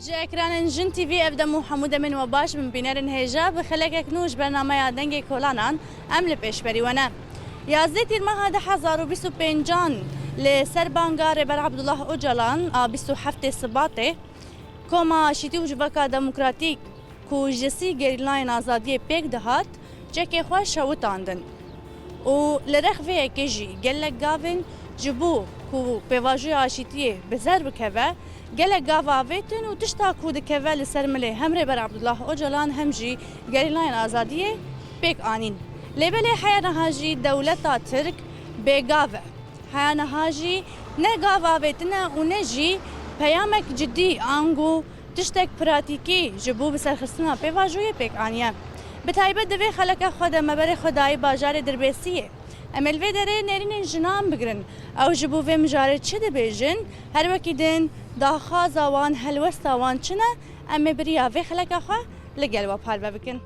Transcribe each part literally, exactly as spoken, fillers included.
Ji ekranên Jin T V ev dem û hemû demên we baş bin bînerên hêja, bi xelekek nû ji bernameya Dengê Kolanan em li pêşberî we ne. Yazdê Tîrmeha du hezar û bîst û pêncan li ser banga Rêber Abdullah Ocalan a bîst û heftê Sibatê, Koma Aşîtî û Civaka Demokratîk ku ji sî gerîlayên azadiyê pêk dihat, çekê xwe şewitandin. Û li rex vê yekê jî gelek gavên ji bo ku pêvajoya aşîtiyê bi ser bikeve, gelek gav avêtin û tişta ku dikeve li ser milê hem Rêber Abdullah Ocalan hem jî gerîlayên azadiyê pêk anîn. Lê belê heya niha jî dewleta Tirk bêgav e. Heya niha jî ne gav avêtine û ne jî peyamek cidî ango tiştek pratîkî ji bo biserxistina pêvajoyê pêk aniye. Bi taybet di vê xeleke xwe de me berê xwe dayî bajarê Dirbêsiyê. Em ê li vê derê nêrînên jinan bigirin. Ew ji bo vê mijarê çi dibêjin? Her wekî din daxwaza wan, helwesta wan çi ne? Em ê bi riya vê xeleke xwe li gel we parve bikin.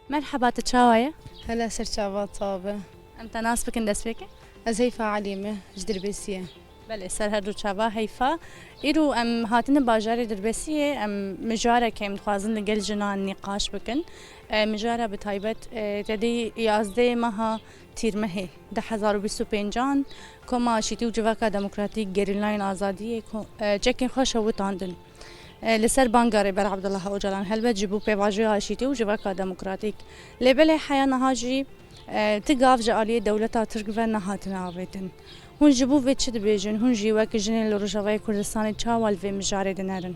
Merheba, tu çawa ye? Hela ser çava, çawa be? Em te nas bikin destpêkê? Ez Heyfa Elî me, ji Dirbêsiyê. Belê, ser her du çava Heyfa. Îro em hatine bajarê Dirbêsiyê, em mijareke em dixwazin li gel jinan nîqaş bikin. E, mijara bi taybet, e, te dî yazdê meha Tîrmehê du hezar û bîst û pêncan, Koma Aşîtî û Civaka Demokratîk Gerîlayên Azadiyê ko-, e, çekên xwe şewitandin. E, li ser banga Rêber Abdullah Ocalan, helbet ji bo pêvajoya aşîtî û civaka demokratîk. Lê belê heya niha jî, e, ti gav ji aliyê dewleta Tirk ve nehatine avêtin. Hûn ji bo vê çi dibêjin? Hûn jî wek jinên li Rojavayê Kurdistanê çawa li vê mijarê dinerin?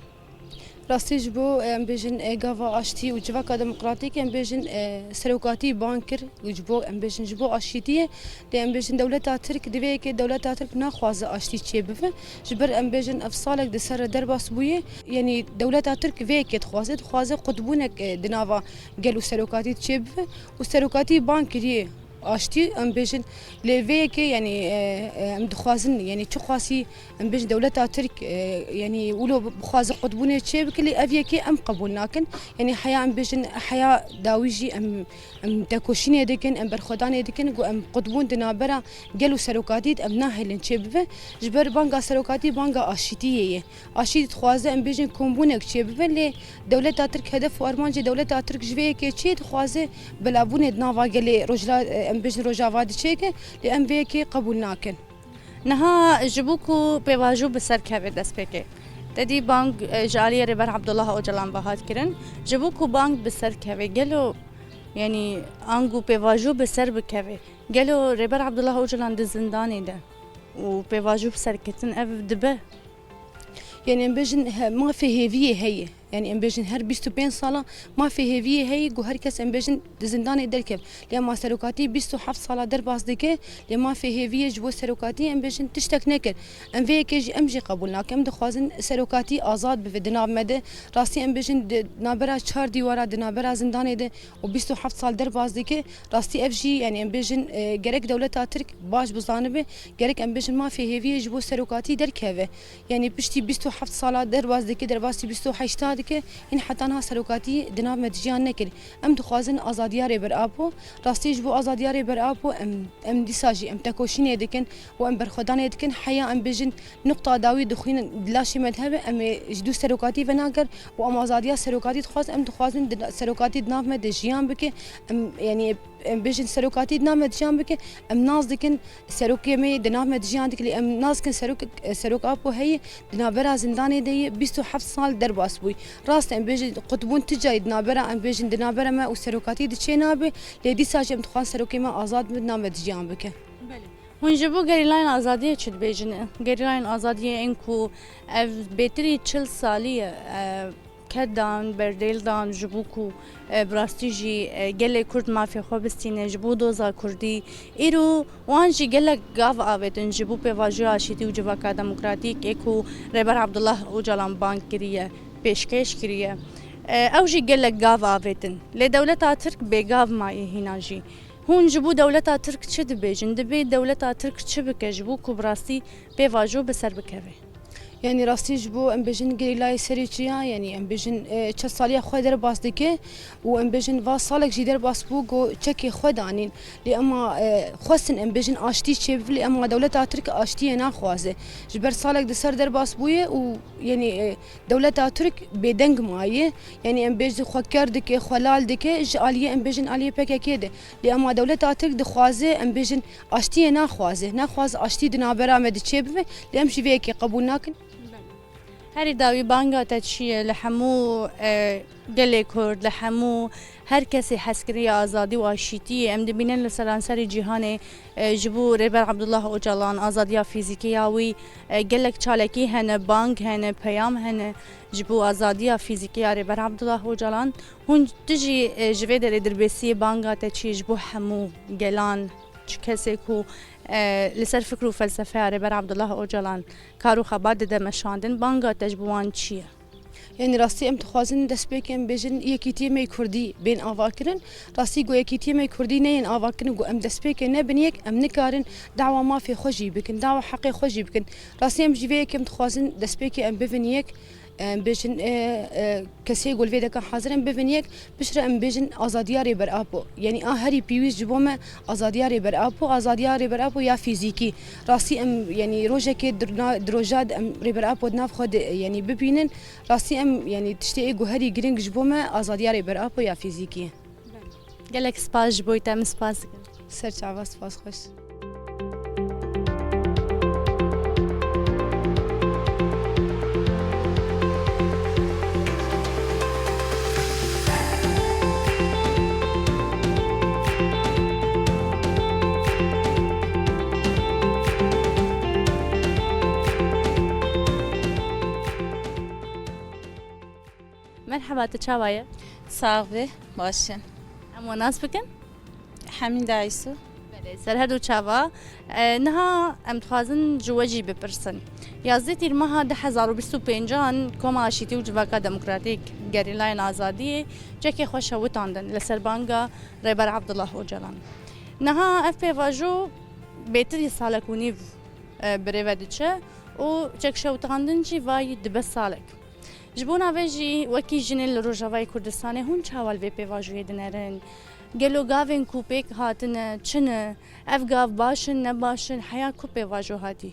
Rastî ji bo, em bêjin, e, gava aştî û civaka demokratîk, em bêjin, e, serokatî bang kir û ji bo, em bêjin, ji bo aşîtiyê, lê em bêjin dewleta Tirk, di vê yekê dewleta Tirk naxwaze aştî çêbibe. Ji ber em bêjin ev salek di ser re derbas bûye. Yanî dewleta Tirk vê yekê dixwaze, dixwaze qutbûnek, e, di nava gel û serokatî çêbibe û serokatî bang kiriye aştî, em bêjin. Lê vê yekê, yanî, e, e, em dixwazin, yanî çiqasî em bêjin dewleta Tirk, e, yanî wilo bixwaze qutbûnê çêbike, lê ev yekê em qebûl nakin. Yanî heya em bêjin, heya dawî jî em, em tekoşînê dikin, em berxwedanê dikin ku em qutbûn di navbera gel û serokatî de em nahêlin çêbibe. Ji ber banga serokatî banga aşîtiyê ye. Aşî dixwaze em bêjin kombûnek çêbibe, lê dewleta Tirk, hedef û armancê dewleta Tirk ji vê yekê çi ye? Dixwaze belavbûnê di nava gelê Rojla-, em bêjin Rojava de çêke, lê em vê yekê qebûl nakin. Niha ji bo ku pêvajo bi ser keve destpêkê, te dî bang, e, ji aliyê Rêber Abdullah Ocalan ve hat kirin. Ji bo ku bang bi ser keve, gelo, yanî ango pêvajo bi ser bikeve, gelo Rêber Abdullah Ocalan di zindanê de û pêvajo bi ser ketin ev dibe? Yanî em bêjin he-, mafê hêviyê heye. Yanî em bêjin her bîst û pênc sala mafê hêviyê heye ku her kes em bêjin di zindanê derkev. Lê ema serokatî bîst û heft sala derbas dike, lê mafê hêviyê ji bo serokatî em bêjin tiştek nekir. Em vê yekê jî em jî qebûl nakin. Em dixwazin serokatî azad bibe di nav me de. Rastî em bêjin di navbera çar dîwara, di navbera zindanê de û bîst û heft sal derbas dike. Rastî ev jî, yanî em bêjin, e, gerek dewleta Tirk baş bizanibe, gerek em bêjin mafê hêviyê ji bo serokatî derkeve. Yanî piştî bîst û heft sala derbas dike, derbasî bîst û heşta dike, hîn heta niha serokatî di nav me de jiyan nekir. Em dixwazin azadiya Rêber Apo. Rastî ji bo azadiya Rêber Apo em, em dîsa jî em tekoşînê dikin û em berxwedanê dikin. Heya em bêjin nuqta dawî dixwînin di laşê me de hebe, em ê ji dû serokatî venager û em azadiya serokatî dixwazin. Em dixwazin di, serokatî di nav me de jiyan bike. Em, yanî em bêjin serokatî di nav me de jiyan bike. Em nas dikin serokê me yê di nav me de jiyan dike, lê em nas dikin serok, serok Apo heye di navbera zindanê de ye, bîst û heft sal derbas bûye. Rast em bêjin qutbûn ti carî di navbera, em bêjin di navbera me û serokatî de çê nabe, lê dîsa jî em dixwazin serokê me azad bibe, di nav me de jiyan bike. Belê. Hûn ji bo gerîlayên azadiyê çi dibêjin? Gerîlayên azadiyê ên ku ev bêtirî çil salî ye, e, ked dan, berdêl dan ji bo ku, e, bi rastî jî, e, gelê Kurd mafê xwe bistîne ji bo doza Kurdî. Îro wan jî gelek gav avêtin ji bo pêvajoya aşîtî û civaka demokratîk ê ku Rêber Abdullah Ocalan bang kiriye, pêşkêş kiriye. E, ew jî gelek gav avêtin. Lê dewleta Tirk bêgav maye hîna jî. Hûn ji bo dewleta Tirk çi dibêjin? Divê dewleta Tirk çi bike ji bo ku bi rastî pêvajo bi ser bikeve? Yanî rastî ji bo em bêjin gerîlayê serê çiya, yanî em bêjin, e, çend saliya xwe derbas dike û em bêjin va salek jî derbas bû ku çekê xwe danîn. Lê ema, e, xwestin em bêjin aştî çêbibe, lê ema dewleta Tirk aştiyê naxwaze. Ji ber salek di ser derbas bûye û yanî, e, dewleta Tirk bêdeng maye. Yanî em bêjin xwe ker dike, xwe lal dike, ji aliyê em bêjin aliyê P K K de. Lê ema dewleta Tirk dixwaze, em bêjin, aştiyê naxwaze. Naxwaze aştî di navbera me de çêbibe, lê em jî vê yekê qebûl nakin. Herî dawî banga te çi ye li hemû, e, gelê Kurd, li hemû her kesê hezkirî ya azadî û aşîtiyê? Em dibînin li seranserî cîhanê, e, ji bo Rêber Abdullah Ocalan, azadiya fîzîkî ya wî, e, gelek çalakî hene, bang hene, peyam hene ji bo azadiya fîzîkî ya Rêber Abdullah Ocalan. Hûn tu jî, e, ji vê derê dirbêsiyê banga te çi ji bo hemû gelan, çi kesê ku, e, li ser fikr û felsefeya Rêber Abdullah Ocalan kar û xebat dide meşandin, banga te ji bo wan çi ye? Yanî rastî em dixwazin destpêkê em bêjin yekîtiyê me yê Kurdî bên avakirin. Rastî ku yekîtiyê me yê Kurdî neyên avakirin, ku em destpêkê nebin yek, em nikarin dawa mafê xwe jî bikin, dawa heqê xwe jî bikin. Rastî em jî vê yekê em dixwazin destpêkê em bivin yek. Em bêjin, e, e, kesê ku li vê deka hazir in bivin yek, piştre em bêjin azadiya Rêber Apo. Yanî a herî pêwîst ji bo me azadiya Rêber Apo, azadiya Rêber Apo ya fîzîkî. Rastî em, yanî rojekê di na-, di roja de em Rêber Apo di nav xwe de, yanî bibînin. Rastî em, yanî tiştê ê ku herî giring ji bo me azadiya Rêber Apo ya fîzîkî ye. Gelek spas ji bo te, min spas dikim. Ser çava, spas xweş. Merheba, tu çawa ye? Sax be, baş in. Em we nas bikin? Hemîda Îso. Belê, ser her du çava. E, niha em dixwazin ji we jî bipirsin. Yazdeh Tîrmeha du hezar û bîst û pêncan Koma Aşîtî û Civaka Demokratîk, Gerîlayên Azadiyê çekê xwe şewitandin li ser banga Rêber Abdullah Ocalan. Niha ev pêvajo bêtir ji salek û nîv, e, bi rê ve diçe û çekşewitandin jî vayî dibe salek. Ji bona vê jî wekî jinên li Rojavayê Kurdistanê hûn çawa li vê pêvajoyê dinerin? Gelo gavên ku pêk hatine çi ne? Ev gav baş in, ne baş in? Heya ku pêvajo hatî?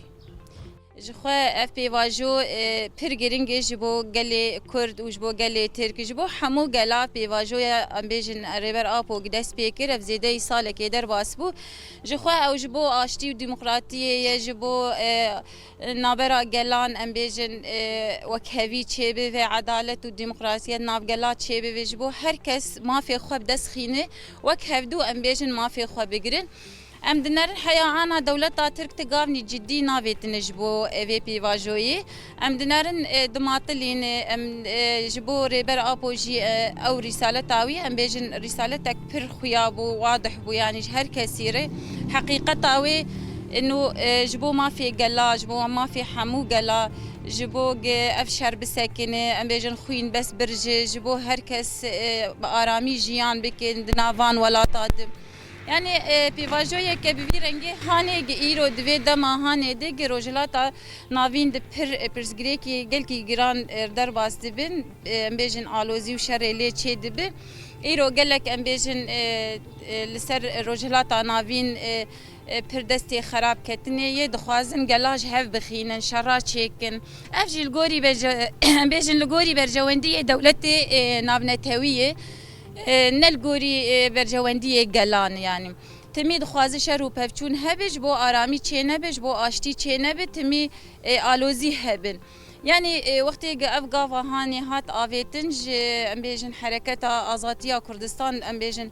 Ji xwe ev pêvajo, e, pir giring e ji bo gelê Kurd û ji bo gelê Tirk, ji bo hemû gela pêvajoya, em bêjin, Rêber Apo dest pê kir, ev zêdeyî salekê derbas bû. Ji xwe ew ji bo aştî û demokratiyê ye, ji bo, e, navbera gelan, em bêjin, e, wekhevî çêbibe, edalet û demokrasiyet nav gela çêbibe, ji bo her kes mafê xwe bi dest xîne, wek hevdû, em bêjin, mafê xwe bigirin. Em dinerin heya ana dewleta Tirk ti gavnî cidî navêtine ji bo, e, vê pêvajoyê. Em dinerin, e, dimatilîne, em, e, ji bo Rêber Apo jî, e, ew rîsaleta wî, em bêjin, rîsaletek pir xuya bû, wadih bû, yanî ji her kesî re. Heqîqeta wê, e, nû, e, ji bo mafê gela, ji bo mafê hemû gela, ji bo ge-, ev şer bisekine, em bêjin xwîn bes birje, ji bo her kes, e, bi aramî jiyan bikin di nav van welata de. Yanî, e, pêvajoyeke bi vî rengê hanê gi îro di vê dema hanê de gi Rojhilata Navîn di pir, e, pirsgirêkî gelkî giran, e, derbas dibin, e, em bêjin alozî û şerê lê çê dibi. Îro gelek em bêjin, e, e, li ser Rojhilata Navîn, e, e, pir destê xerab ketinê yê, dixwazin gela ji hev bixînin, şera çêkin. Ev jî li gorî berje-, em bêjin li gorî berjewendiyê dewletê, e, navnetewî ye. E, ne li gorî, e, berjewendiyê gelan, yanî. Timî dixwaze şer û pevçûn hebe, ji bo aramî çênebe, ji bo aştî çênebe, timî, e, alozî hebin. Yanî, e, wextê ku ev gava hanê hat avêtin ji, em bêjin, Hereketa Azatiya Kurdistan, em bêjin,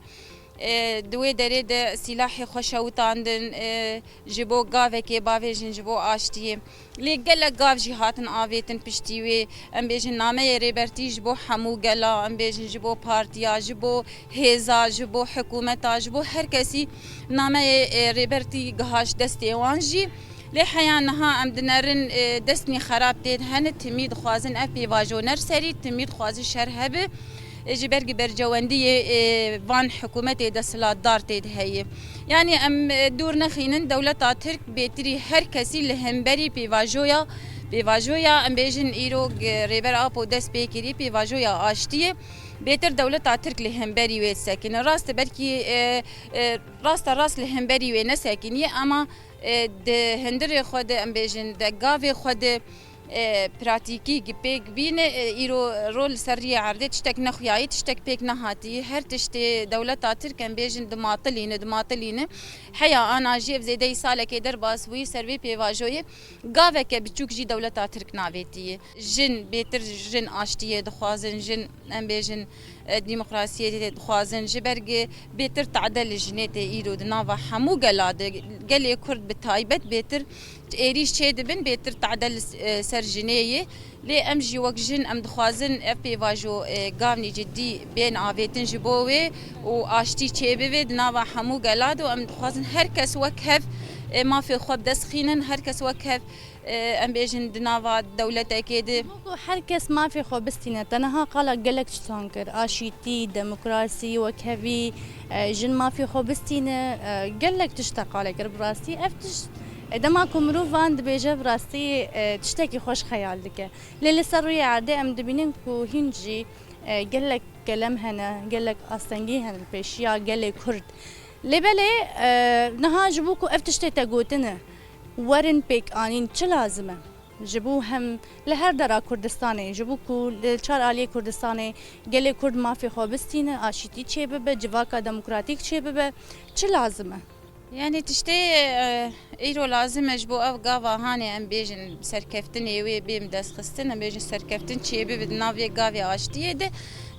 e, di wê derê de sîlahê xwe şewitandin, e, ji bo gavekê bavêjin, ji bo aştiyê. Lê gelek gav jî hatin avêtin piştî wê, em bêjin, nameyê Rêbertî ji bo hemû gela, em bêjin, ji bo partiya, ji bo hêza, ji bo hikûmeta, ji bo her kesî nameyê, e, Rêbertî gihaşt destê wan jî. Lê heya niha em dinerin, e, destnî xerab tê de hene, timî dixwazin ev pêvajo ner serî, timî dixwazin şer hebe. E, ji ber gi bercewendiyê, e, van hikûmetê desthilatdar tê de heye. Yanî em, e, dûr nexînin, dewleta Tirk bêtirî her kesî li hemberî pêvajoya, pêvajoya, em bêjin îro gi Rêber Apo dest pê kirî, pêvajoya aştiyê, bêtir dewleta Tirk li hemberî wê disekine. Rast e, belkî, e, e, rasta rast li hemberî wê nesekiniye, ama, e, di hundirê xwe de, em bêjin, di gavê xwe de, e, pratîkî gi pêk bîne, e, îro ro li ser riyê erdê tiştek nexuyayî, tiştek pêk nehatî. Her tiştê dewleta Tirk, em bêjin, dimatilîne, dimatilîne. Heya ana jî ev zêdeyî salekê derbas bûyî ser vê pêvajoyê. Gaveke biçûk jî dewleta Tirk navêtiye. Jin, bêtir jin aştiyê dixwazin, jin, em bêjin, e, demokrasiyê dixwazin, ji ber gi bêtir tade li jinê tê îro di nava hemû gela de, gelê Kurd bi taybet bêtir êrîş çê dibin, bêtir tade li, e, ser jinê yê. Lê em jî wek jin em dixwazin ev pêvajo, e, gavnî cidî bên avêtin ji bo wê û aştî çêbibe di nava hemû gela de û em dixwazin her kes wek hev, e, mafê xwe bi dest xînin, her kes wek hev, e, em bêjin di nava dewletekê de. Ku her kes mafê xwe bistîne, te niha qala gelek tiştan kir, aşîtî, demokrasî, wekhevî, e, jin mafê xwe bistîne, e, gelek tişt te qale kir bi rastî. Ev tişt, e, dema ku mirov van dibêje bi rastî, e, tiştekî xweş xeyal dike. Lê li ser rûyê erdê em dibînin ku hîn jî, e, gelek kelem hene, gelek astengî hene li pêşiya gelê Kurd. Lê belê, e, niha ji bo ku ev tiştê te gotine werin pêk anîn çi lazim e? Ji bo hem li her dera Kurdistanê, ji bo ku li çar aliyê Kurdistanê gelê Kurd mafê xwe bistîne, aşîtî çêbibe, civaka demokratîk çêbibe, çi lazim e? Yanî tiştê, e, îro lazim e ji bo ev gava hanê em bêjin serkeftinê wê bêm destxistin, em bêjin serkeftin çêbibe di nav vê gavê aştiyê de.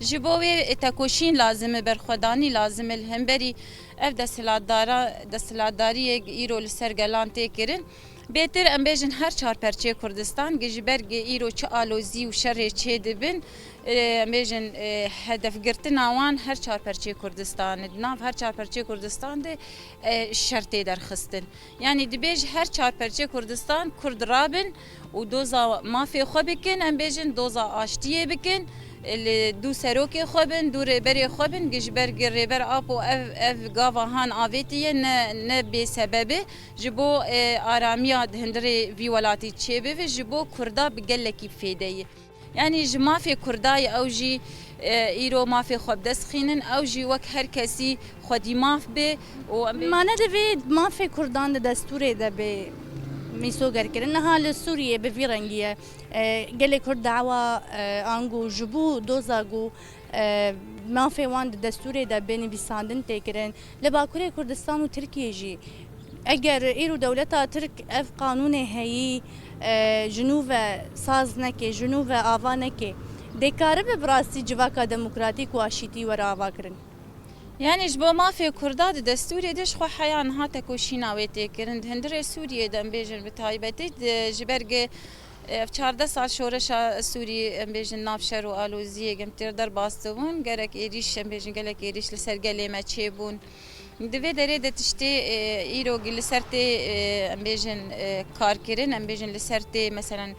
Ji bo wê, e, tekoşîn lazim e, berxwedanî lazim e li hemberî ev desthilatdara, desthilatdariyê îro li ser gelan tê kirin. Bêtir em bêjin her çar perçê Kurdistan, gi ji ber gi îro çi alozî û şerê çê dibin, e, em bêjin, e, hedefgirtina wan her çar perçê Kurdistan e. Di nav her çar perçê Kurdistan de, e, şer tê derxistin. Yanî dibêj her çar perçê Kurdistan Kurd rabin û doza mafê xwe bikin, em bêjin doza aştiyê bikin, e, li dû serokê xwe bin, dû rêberê xwe bin, gi ji ber gi Rêber Apo ev, ev gava han avêtiye ne, ne bê sebeb e. Ji bo, e, aramiya di hundirê vî welatî çêbibe, ji bo Kurda bi gelekî fêde ye. Yanî ji mafê Kurda ye, ew jî, e, îro mafê xwe bi dest xînin, ew jî wek her kesî xwedî maf be û em bê Ma ne divê mafê Kurdan di destûrê de bê mîsogerkirin. Niha li Sûriyê bi vî rengî ye. E, gelê Kurd dawa, e, ango ji bo doza ku, e, mafê wan di destûrê de bê nivîsandin tê kirin. Li Bakurê Kurdistan û Tirkiyê jî, eger îro dewleta Tirk ev qanûnê heyî, e, ji nû ve saz neke, ji nû ve ava neke, dê karibe bi rastî civaka demokratîk û aşîtî were avakirin? Yanî ji bo mafê Kurda di destûrê de ji xwe heya niha tekoşîna wê tê kirin. Di hundirê Sûriyê de em bêjin bi taybetî, di, ji ber gi Ev çardeh sal şoreşa Sûrî, em bêjin, nav şer û aloziyê gemtir derbas dibûn. Gerek êrîş, em bêjin, gelek êrîş li ser gelê me çêbûn. Di vê derê de tiştê, e, îro li ser tê, e, em bêjin, e, kar kirin, em bêjin, li ser tê, meselen,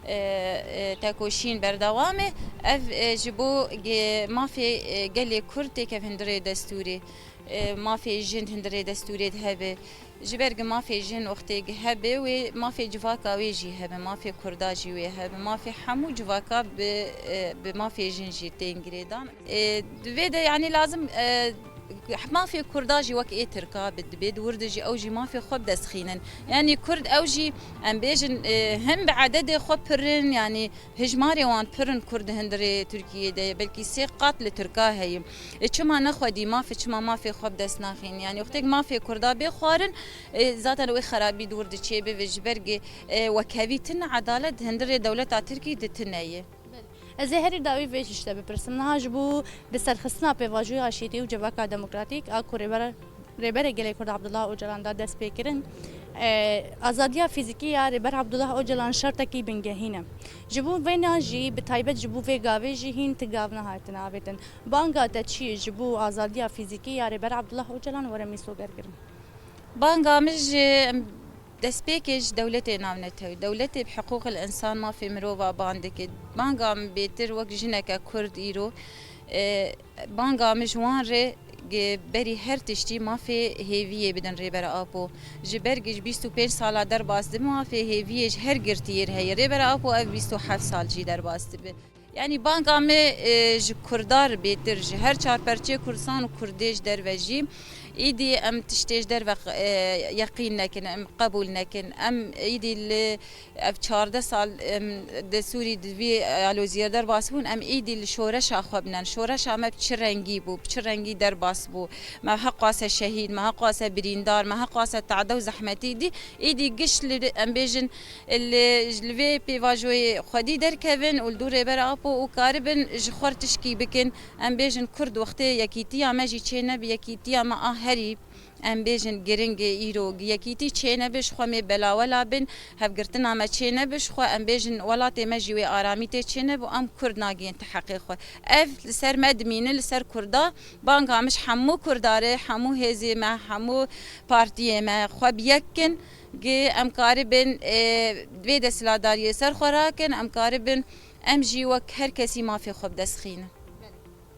e, e, tekoşîn berdewam e. Ev, e, ji bo ge-, mafê, e, gelê Kurd têkev hundirê destûrê. E, mafê jin hundirê destûrê de hebe. Ji ber gi mafê jin wextê gi hebe wê mafê civaka wê jî hebe, mafê Kurda jî wê hebe, mafê hemû civaka bi, e, bi mafê jin jî tên girêdan. E, di vê de, yanî, lazim, e, mafê Kurda jî wek ê Tirka bi, dibê di wir de jî ew jî mafê xwe bi dest xînin. Yanî Kurd ew jî, em bêjin, e, hem bi ededê xwe pir in, yanî hijmarê wan pir in Kurd di hundirê Tirkiyê de ye, belkî sê qat li Tirka heye. E, çima ne xwedî maf e, çima mafê xwe bi dest naxîn? Yanî wextêk mafê Kurda bê xwarin, e, zaten wê xerabî di wir de çêbibe, ji ber gi, e, wekhevî tune, edalet di hundirê dewleta Tirkî de tune ye. Ez ê herî dawî vê tişte bipirsim. Niha ji bo di serxistina pêvajoya aşîtî û civaka demokratîk a ku Rêber Rêberê Gelê Kurd Abdullah Ocalan da dest pê kirin. E, azadiya fîzîkî ya Rêber Abdullah Ocalan şertekî bingehîn e. Ji bo vêna jî, bi taybet ji bo vê gavê jî hîn ti gav nehatine avêtin. Banga te çi ye ji bo azadiya fîzîkî ya Rêber Abdullah Ocalan were mîsogerkirin? Banga min ji destpêkê ji dewletê navnetewî. Dewletê bi hiqûqil însan, mafê mirova ban dike. Banga min bêtir wek jineke Kurd îro, E, Banga min ji wan re, gi berî her tiştî mafê hêviyê bidin Rêber Apo. Ji ber gi ji bîst û pênc sala derbas dibe, mafê hêviyê ji her girtiyê re heye. Rêber Apo ev bîst û heft sal jî derbas dibe. Yanî banga me, e, ji Kurda re bêtir, ji her çar perçeyê Kurdistan û Kurdê ji derve jî, îdî em tiştê ji derve, e, yeqîn nekin, em qebûl nekin. Em îdî li ev çardeh sal, em, di Sûrî di vî aloziyê derbas bûn, em îdî li şoreşa xwe binen. Şoreşa me bi çi rengî bû, bi çi rengî derbas bû? Me heqwase şehîd, me heqwase birîndar, me heqwase te'de û zehmetî dî. Îdî giş li, em bêjin, li, li vê pêvajoyê xwedî derkevin û li dû Rêber Apo û karibin ji xwe re tişkî bikin. Em bêjin Kurd wextê yekîtiya me jî çênebe, yekîtiya me a herî, em bêjin giring e îro, yekîtî çênebe, ji xwe mê belawela bin, hevgirtina me çênebe, ji xwe em bêjin welatê me jî wê aramî tê çênebe û em Kurd nagihên ti heqê xwe. Ev li ser me dimîne, li ser Kurda. Banga min ji hemû Kurda re, hemû hêzê me, hemû partiyê me xwe bi yek kin. Gi em karibin, e, vê desthilatdariyê ser xwe rakin, em karibin, em jî wek her kesî mafê xwe bi dest xînin.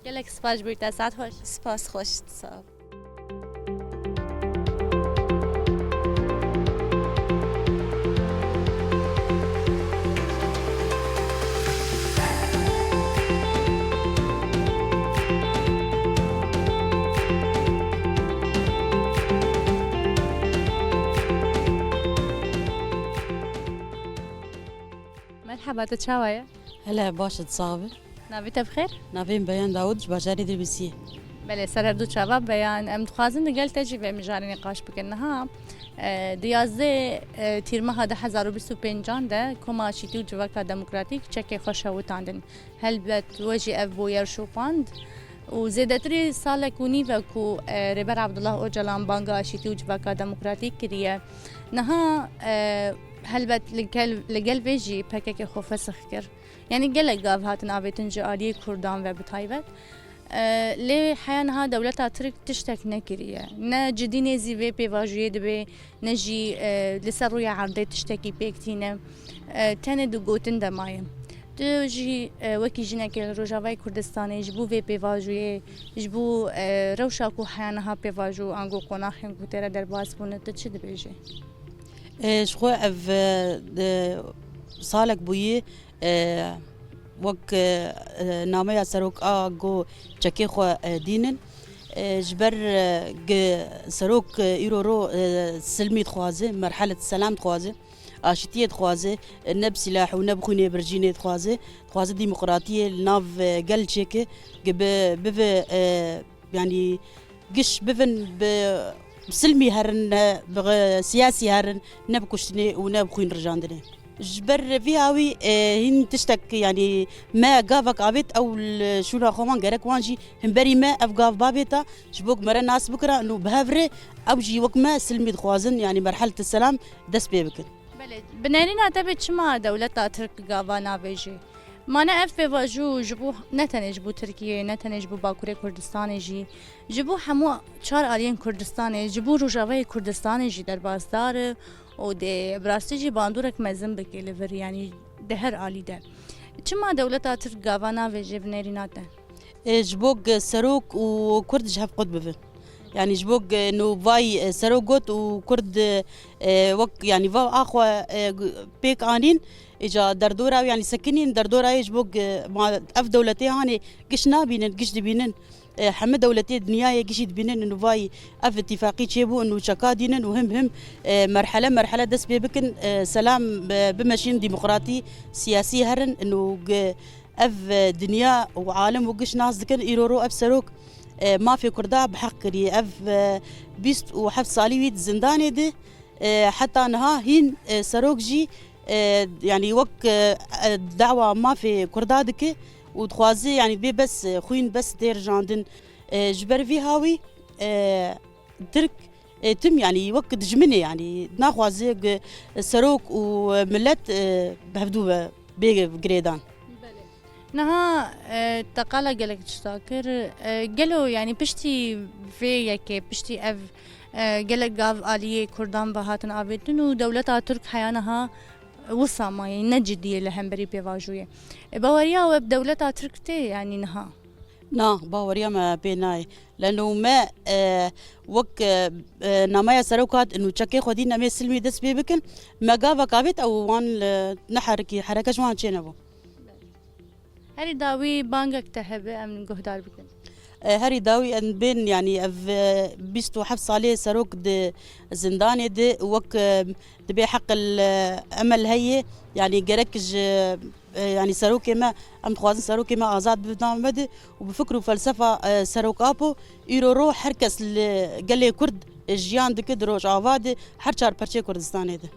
Gelek spas ji bo te, saet xweş. Spas xweş, sağ ol. Merhaba, tu çawa ye? Hele baş e, sax be. Navê te bi xêr? Navê min Beyan Dawud, ji bajarê Dirbisiyê. Belê, ser her du çava Beyan. Em dixwazin li gel te jî vê mijarê nîqaş bikin. Niha, e, di yazdeh, e, tîrmeha du hezar û bîst û pêncan de Koma Aşîtî û Civaka Demokratîk çekê xwe şewitandin. Helbet we jî ev boyer şopand û zêdetirî salek û nîv e ku, e, Rêber Abdullah Ocalan banga Aşîtî û Civaka Demokratîk kiriye. Niha, e, helbet li gel, li gel vê jî P K K xwe fesix kir. Yanî gelek gav hatin avêtin ji aliyê Kurdan ve bi taybet. E, lê heya niha dewleta Tirk tiştek nekiriye. Ne cidî nêzî vê pêvajoyê dibe, ne jî, e, li ser rûya erdê tiştekî pêk tîne. E, tenê di gotin de maye. Tu jî, e, wekî jinekê li Rojavayê Kurdistanê ji bo vê pêvajoyê, ji bo, e, rewşa ku heya niha pêvajo ango qonaxên ku tê re derbas bûne, tu çi dibêjî? E, ji xwe ev, e, e, salek bûyî, e, wek, e, e, nameya serok a go çekê xwe, e, dînin. E, ji ber, e, gi serok, e, îro ro, e, silmî dixwaze, merhelet selam dixwaze, aşitiyê dixwaze, e, ne bi sîlah û ne bi xwînê birjînê dixwaze, dixwaze demokratiyê li nav, e, gel çêke, gi bi, bive, e, yanî giş bivin bi silmî herin, ne bi siyasî herin, ne bi kuştinê û ne bi xwîn rijandinê. Ji ber vî hawî, e, hîn tiştek, yanî me gavek avêt, ew li şûna xwe man gerek wan jî himberî me ev gav bavêta, ji bo ku me re nas bikira û bi hev rê ew jî wek me silmî dixwazin, yanî merhelete selam dest pê bikin. Belê, bi nerîna te be çima dewleta Tirk gava navêjê? Ma ne ev pêvajo ji bo, ne tenê ji bo Tirkiyeyê, ne tenê ji bo Bakurê Kurdistanê jî, ji bo hemû çar aliyên Kurdistanê, ji bo Rojavayê Kurdistanê jî derbasdar e û dê bi rastî jî bandorek mezin bike li vir, yanî di her alî de. Çima dewleta Tirk gava navêje bi nerîna te? E, ji bo ku serok û Kurd ji hev qut bibin. Yanî ji bo ku no vay, e, serok got û Kurd, e, wek, yanî va axwe, e, pêk anîn, îca derdora wî, yanî sekinîn derdora wî ji bo ku ma ev dewletê hanê giş nabînin, giş dibînin. E, hemî dewletê dinyayê gişî dibînin û vay ev îtîfaqî çêbû û çeka dînin û him him, e, merhele merhele dest pê bikin, e, selam, e, bimeşîn, demokratî, siyasî herin û gi-, Ev, e, dinya û alim û giş nas dikin, îro ro ev serok, e, mafê Kurda bi heq kiriye. Ev, e, bîst û heft salî wî di zindanê de, e, heta niha hîn, e, serok jî, e, yanî wek, e, e, dawa mafê Kurda dike û dixwaze, yanî bê bes, e, xwîn bes tê rijandin. E, ji ber vî hawî, e, Tirk, e, tim, yanî wek dijminê, yanî naxwaze ku serok û milet, e, bi hevdû ve bê girêdan. Belê. Niha, e, te qala gelek tişta kir. E, gelo, yanî piştî vê yekê, piştî ev, e, gelek gav aliyê Kurdan ve hatin avêtin û dewleta Tirk heya niha wisa maye, ne cidî ye li hemberî pêvajoyê. E, baweriya we bi dewleta Tirk tê, yanî niha? Na, baweriya me pê nayê. Leno me, e, wek, e, e, nameya serok hat, nû çekê xwedî nemê silmî dest pê bikin, me gavek avêt ew wan, e, neherikî, hereke ji wan çênebû. Herî dawî bangek te hebe em guhdar bikin. E, herî dawî em bên, yanî ev, e, bîst û heft salê serok di zindanê de wek, e, dibê heqil, e, emel heye, yanî gerek ji, e, yanî serokê me, em dixwazin serokê me azad bi nav me de û bi fikr û felsefa, e, Serok Apo, îro ro her kes li gelê Kurd, e, jiyan dike di Rojava de, her çar perçê Kurdistanê de.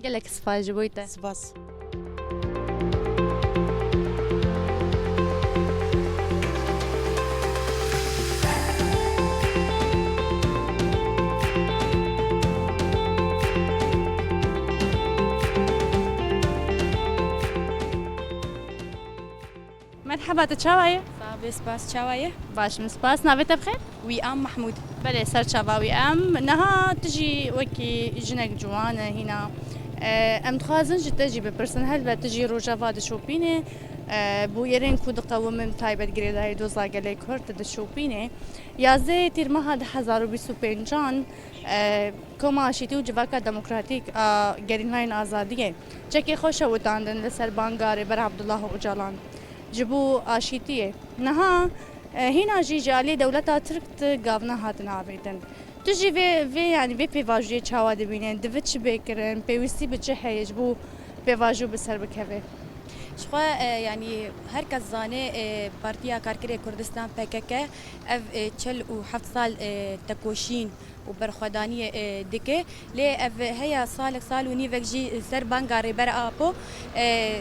Gelek spas ji bo te. Spas. Merheba, tu çawa yî? Sax be, spas, çawa yî? Baş im, spas. Navê te bi xêr? Wîam Mehmûd. Belê, ser çava Wîam. Niha tu jî wekî jinek ciwan e hîna. E, em dixwazin ji te jî bipirsin. Helbet tu jî Rojava dişopînê. E, bûyerên ku diqewimin taybet girêdayî doza gelê Kurd dişopînê. Yazdehê Tîrmeha du hezar û bîst û pêncan, e, Koma Aşîtî û Civaka Demokratîk a Gerîlayên Azadiyê çekê xwe şewitandin li ser banga Rêber Abdullah Ocalan ji bo aşîtiyê. Niha, e, hîna jî ji alî dewleta Tirk ti gav nehatin avêtin. Tu jî vê, vê, yanî vê pêvajoyê çawa dibîne? Divê çi bê kirin? Pêwîstî bi çi heye ji bo pêvajo bi ser bikeve? Ji xwe, e, yanî her kes zane, e, Partiya Karkerê Kurdistan, P K K, ev, e, çil û heft sal, e, tekoşîn û berxwedaniyê, e, dike. Lê ev heya salek, sal û nîvek jî ser banga Rêber Apo, e,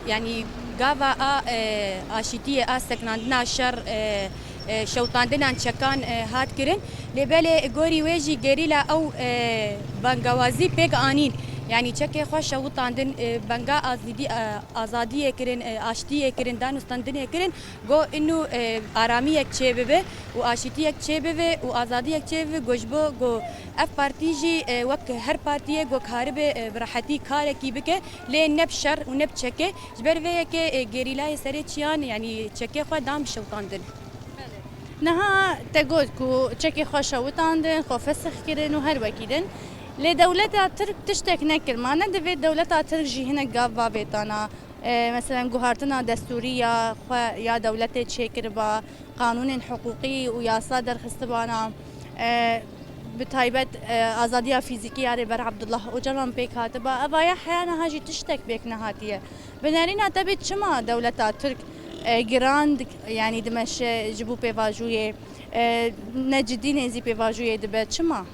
yanî gava a, e, aşîtiyê, a sekinandina şer, e, e, şewtandinan çekan, e, hat kirin. Lê belê gorî wê jî gerîla ew, e, bangawazî pêk anîn. Yanî çekê xwe şewitandin, e, banga azîdî, e, azadiyê kirin, e, aştiyê kirin, danûstandinê kirin. Go inu, e, aramiyek çêbibe û aşîtiyek çêbibe û azadiyek çêbibe, go ji bo go ev partî jî, e, wek her partiyê go karibe, e, bi rehetî karekî bike, lê ne bi şer û ne bi çekê. Ji ber vê yekê, e, gerîlayê serê çiyan, yanî çekê xwe dan bi şewitandin. Niha te got ku çekê xwe şewitandin, xwe fesix kirin û her wekî din. Lê dewleta Tirk tiştek nekir. Ma ne divê dewleta Tirk jî hinek gav bavêtana? E, meselen, guhartina destûrî ya xwe ya dewletê çêkiriba, qanûnên hiqûqî û yasa derxistibana, e, bi taybet, e, azadiya fîzîkî ya Rêber Abdullah Ocalan pêk hatiba. Eva ya heya niha jî tiştek pêk nehatiye. Bi nerîna te bê çima dewleta Tirk, e, giran dik-, yanî dimeşe ji bo pêvajoyê, e, ne cidî nêzî pêvajoyê dibe? Çima?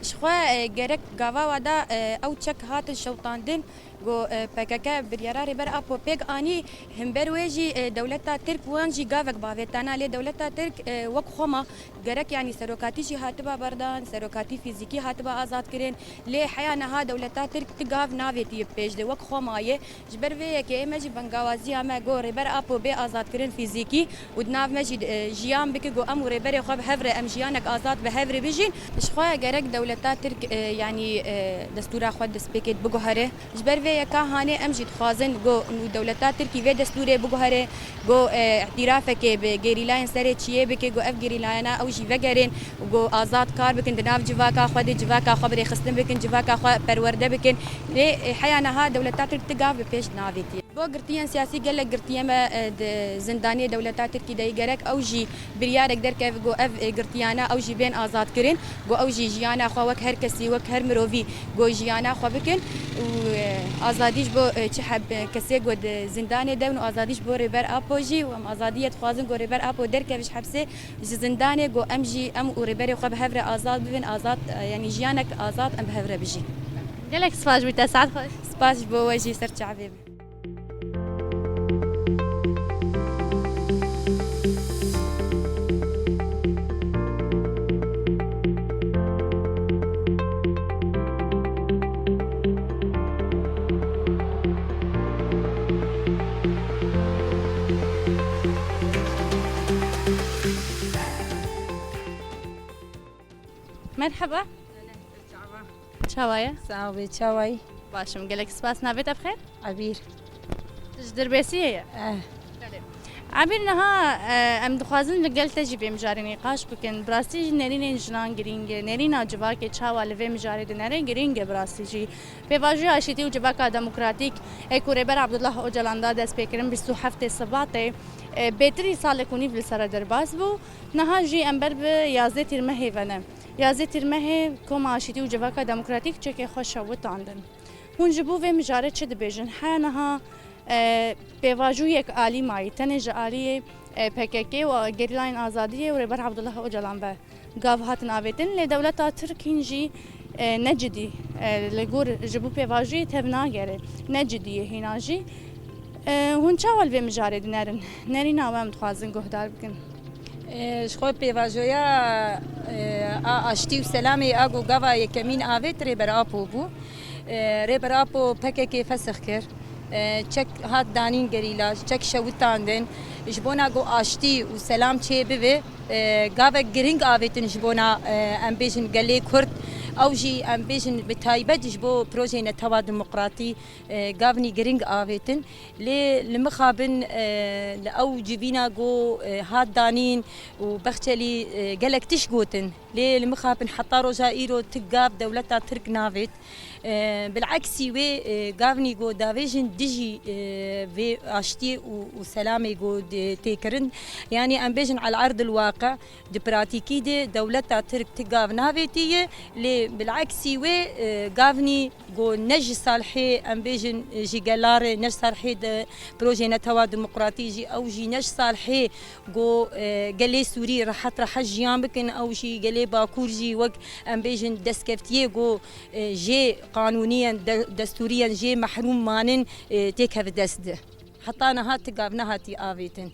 Ji xwe, e, gerek gava wa da, e, ew çek hatin şewtandin. Go, e, P K K biryara Rêber Apo pêk anî, himber wê jî, e, dewleta Tirk wan jî gavek bavêtana, lê dewleta Tirk, e, wek xwe ma gerek, yanî serokatî jî hatiba berdan, serokatî fîzîkî hatiba azad kirin, lê heya niha dewleta Tirk ti gav navêtiye pêş de, wek xwe maye. Ji ber vê yekê ê me jî bengawaziya me go Rêber Apo bê azadkirin fîzîkî û di nav me jî, e, jiyan bike, go em û rêberê xwe bi hev re em jiyanek azad bi hev re bijîn. Ji xwe gerek dewleta Tirk, e, yanî, e, destûra xwe destpêkê biguhere. Ji ber vê yeka hanê em jî dixwazin go nû dewleta Tirkî vê destûrê biguhere, go, e, îtirafekê bi gerîlayên serê çiyê bike, go ev gerîlayana ew jî vegerin, go azad kar bikin di nav civaka xwe de, civaka xwe bi rêxistin bikin, civaka xwe perwerde bikin. Lê, e, heya niha dewleta Tirk ti gav bi pêş navêtiye. Bo girtiyên siyasî gelek girtiyê me, e, di zindaniyê dewleta Tirkî de yî, gerek ew jî biryarek derkeve ku ev, e, girtiyane ew jî bên azadkirin, ku ew jî jiyana xwe wek her kesî, wek her mirovî ku jiyana xwe bikin û, e, azadî ji bo, e, çi heb, e, kesê ku di zindanê de bin û azadî ji bo Rêber Apo jî û em azadiyê dixwazin ku Rêber Apo derkeve ji hepsê, ji zindanê ku em jî, em û rêberê xwe bi hev re azad bibin, azad, e, yanî jiyanek azad em bi hev re bijîn. Gelek spas ji bo te, saet xweş. Spas ji bo we jî, ser çavê min. Merhaba. Çawa ye? Sax be, çawa yî? Baş im, gelek spas. Navê te bi xêr? Ebîr. Tu ji Dirbêsiyê ye? Eh. Belê. Ebîr niha, e, em dixwazin li gel te jî vê mijarê nîqaş bikin. Bi rastî jî nerînên jinan girîng e. Nerîna civakê çawa li vê mijarê dinere girîng e bi rastî jî. Pêvajoya aşîtî û civaka demokratîk ê ku Rêber Abdullah Ocalan da destpêkirin bîst û heftê Sibatê, e, bêtirî salek û nîv li ser re derbas bû. Niha jî em ber bi yazdeh Tîrmehê ve ne. Yazdeh Tîrmehê Koma Aşîtî û Civaka Demokratîk çekê xwe şewitandin. Hûn ji bo vê mijarê çi dibêjin? Heya niha, e, pêvajo yek alî mayî. Tenê ji aliyê, e, P K K û gerîlayên azadiyê û Rêber Abdullah Ocalan ve gav hatin avêtin. Lê dewleta Tirk hîn jî, e, ne cidî, e, li gor ji bo pêvajoyê tevnagere. Ne cidî ye hîna jî. E, hûn çawa li vê mijarê dinerin? Nerîna we em dixwazin guhdar bikin. E, ji xwe pêvajoya, e, a aştî û selamê a ku gava yekemîn avêt Rêber Apo bû. E, Rêber Apo P K K fesix kir. E, çek hat danîn gerîla, çek şewitandin. Ji bona ku aştî û selam çê bibe, e, gavek giring avêtin ji bona, e, em bêjin gelê Kurd. Ew jî em bêjin bi taybet ji bo projeyê netewa demokratî, e, gavnî giring avêtin. Lê li mixabin, e, li ew civîna ku, e, hat danîn û Bexçelî, e, gelek tişt gotin. Lê li mixabin heta roja îro ti gav dewleta Tirk navêt. E, bileksî wê, e, gavnî ku davêjin dijî, e, vê aştiyê û, û selamê ku di-, tê kirin. Yanî em bêjin el erdil waqe. Di pratîkî de dewleta Tirk ti gav navêtiye, lê bileksî wê, e, gavnî ku ne ji salhê, em bêjin, e, ji gela re, ne ji salhê de projeyê netewa demokratî jî, ew jî ne ji salhê ku, e, gelê Sûrî rehet rehet jiyan bikin, ew jî gelê Bakur jî wek, em bêjin, destkeftiyê ku, e, jê qanûniyen, de-, destûriyen jê mehrûm manin, e, têkeve dest de. Heta niha ti gav nehatî avêtin.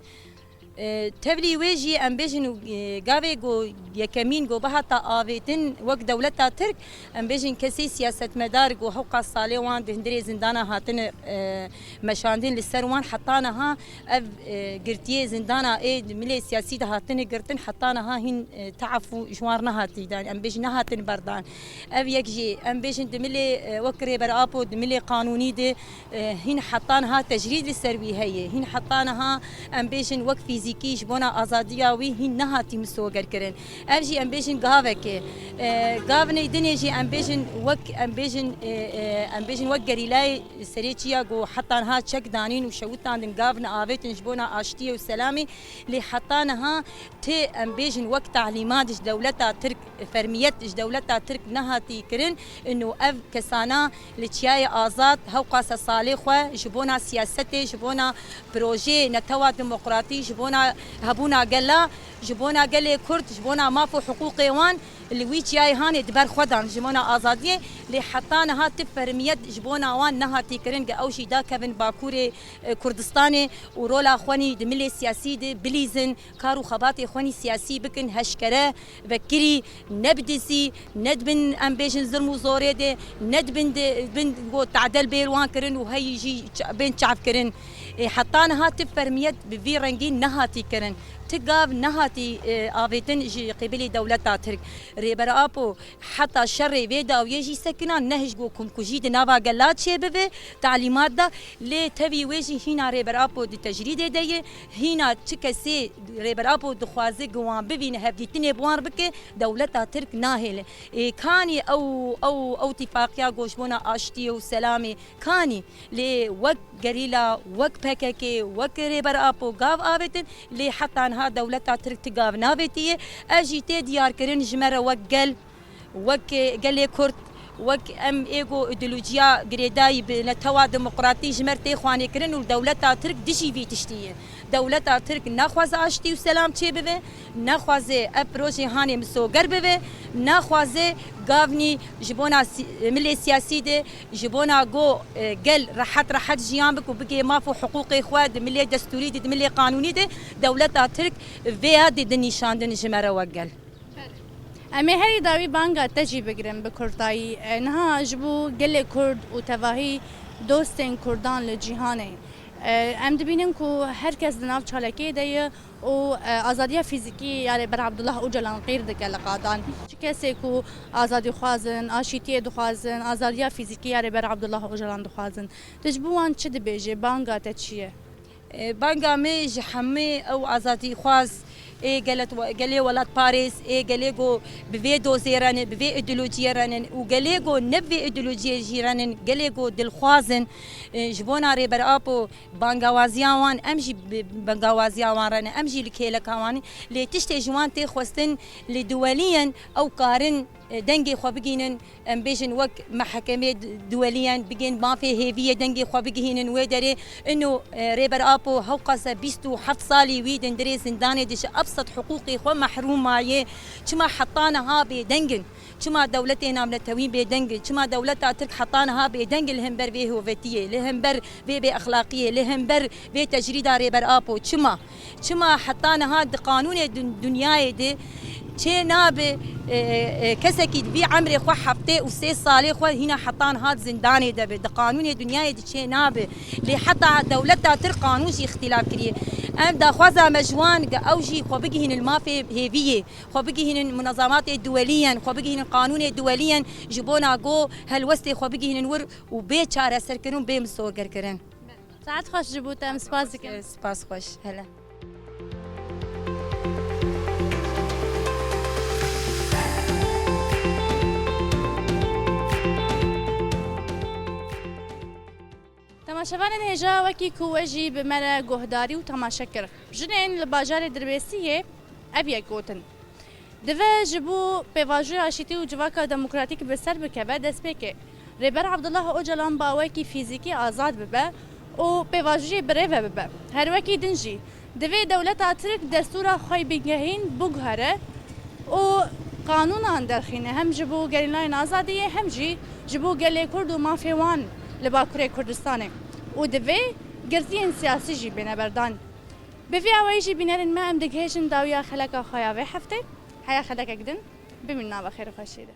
E, tevlî wê jî em bêjin û, e, gavê ku yekemîn ku bihata avêtin wek dewleta Tirk, em bêjin kesê siyasetmedar ku hewqas salê wan di hundirê zindana hatine, e, meşandin, li ser wan heta niha ev, e, girtiyê zindana ê di milê siyasî de hatine girtin, heta niha hîn, e, teaf û ji wan nehatî dan, em bêjin nehatin berdan. Ev yek jî, em bêjin di milê, e, wek Rêber Apo di milê qanûnî de, e, hîn heta niha tecrîd li ser wî heye. Hîn heta niha, em bêjin, wek fîzîkî ji bona azadiya wî hîn nehatî misoger kirin. Ev jî, em bêjin, gavek e. E, gavnê dinê jî, em bêjin, wek, em bêjin, e, e, em bêjin, wek gerîlayê serê çiya ku heta niha çek danîn û şewitandin, gavn avêtin ji bona aştiyê û selamê. Lê heta niha ti, em bêjin, wek talîmat ji dewleta Tirk, fermiyet ji dewleta Tirk nehatî kirin. Ino ev kesana li Çiyayê Azad hewqasa salê xwe ji bona siyasetê, ji bona projeyê netewa demokratî, ji bona hebûna gela, ji bona gelê Kurd, ji bona maf û hiqûqê wan li wî çiyayê hanê di ber xwe dan ji bona azadiyê. Lê heta niha ti fermiyet ji bona wan nehatî kirin, ge ew jî dakevin Bakurê, e, Kurdistanê û rola xwenî di milê siyasî de bilîzin, kar û xebatê xwenî siyasî bikin, heşkere, vekirî, ne bi dizî, ne di bin, em bêjin, zilm û zorê de, ne di bin, di bin ku tadel bê li wan kirin û heyî jî ç-, bên çavkirin. Ê, heta niha ti fermiyet bi vî rengî nehatî kirin. Ti gav nehatî, e, avêtin ji qêbilî dewleta Tirk. Rêber Apo heta şerê vê dawiyê jî sekina, ne hişk ku komkujî di nava gela çêbibe, talîmat da, lê tevî wê jî hîna Rêber Apo di tecrîdê de ye, hîna çi kesê Rêber Apo dixwaze ku wan bivîne, hevdîtinê bi wan bike, dewleta Tirk nahêle. Ê, kanî ew, ew, ew tîfaqiya ku ji bona aştiyê û selamê, kanî, lê wek gerîla, wek P K K, wek Rêber Apo gav avêtin, lê heta niha dewleta Tirk ti gav navêtiye. Ev jî tê diyarkirin ji me re wek gel, wek gelê Kurd, wek em ê ku îdeolojiya girêdayî bi netewa demokratî ji me re tê xwanêkirin û dewleta Tirk dijî vî tiştî ye. Dewleta Tirk naxwaze aştî û selam çêbibe, naxwaze ev projê hanê misoger bibe, naxwaze gavnî ji bona si-, milê siyasî de, ji bona go, e, gel rehet rehet jiyan bik û bigê maf û hiqûqê xwe di milê destûrî de, di milê qanûnî de, dewleta Tirk vê ya dê dinîşandin ji me re wek gel. Em ê herî dawî banga te jî bigirin bi kurtayî. E, niha ji bo gelê Kurd û tevahî dostên Kurdan li cîhanê, e, em dibînin ku her kes di nav çalakiyê de ye û, e, azadiya fîzîkî ya Rêber Abdullah Ocalan qîr dike li qadan. Çi kesê ku azadîxwaz in, aşîtiyê dixwazin, azadiya fîzîkî ya Rêber Abdullah Ocalan dixwazin. Tu ji bo wan çi dibêjî? Banga te çi ye? E, banga me ji hemî ew azadîxwaz ê gelet-, gelê welatparêz, ê gelê ku bi vê dozê re ne, bi vê îdeolojiyê re ne û gelê ku ne bi vê îdeolojiyê jî re ne, gelê ku dilxwaz in, e, ji bona Rêber Apo bangawaziya wan, em jî bi bangawaziya wan re ne, em jî li kêleka wan in. Lê tiştê ji wan tê xwestin li duweliyên ew karin, e, dengê xwe bigînin, em bêjin wek mehkemê d-, duweliyên bigên mafê hêviyê dengê xwe bigihînin wê derê. Ino, e, Rêber Apo hewqasa bîst û heft salî wî dindirê zindanê dişi, ebsed hiqûqê xwe mehrûm maye. Çima heta niha bêdeng in? Çima dewletê navnetewî bêdeng in? Çima dewleta Tirk heta niha bêdeng in li hember vê hovetiyê, li hember vê bêexlaqiyê, li hember vê tecrîda Rêber Apo? Çima? Çima heta niha di qanûnê dun-, dinyayê de çê nabe, e, e, kesekî di vî emrê xwe heftê û sê salê xwe hîna heta niha di zindanê de be? Di qanûnê dinyayê de çê nabe. Lê heta dewleta Tirk qanûn jî îxtîlaf kiriye. Em daxwaza me ji wan ge ew jî xwe bigihînin mafê hêviyê, xwe bigihînin munezamatê duweliyên, xwe bigihînin qanûnê duweliyên ji bona go helwestê xwe bigihînin wir û bê çareserkirin û bê misogerkirin. Saet xweş ji bo te, em spas dikin. Spas xweş. Hele. Temaşevanên hêja, wekî ku we jî bi me re guhdarî û temaşe kir, jinên li bajarê Dirbêsiyê ev yek gotin. Divê ji bo pêvajoya aşîtî û civaka demokratîk bi ser bikeve destpêkê Rêber Abdullah Ocalan bi awayekî fîzîkî azad bibe û pêvajoyê bi rê ve bibe. Her wekî din jî divê dewleta Tirk destûra xwe yê bingehîn biguhere û qanûnan derxîne, hem ji bo gerîlayên azadiyê hem jî ji bo gelê Kurd û mafê wan li Bakurê Kurdistanê û divê girtiyên siyasî jî bêne berdan. Bi vî awayî jî bînerên me em digihêjin dawiya xeleka xwe ya vê heftê. Heya xelekek din, bimînin nava xêr û xweşiyê de.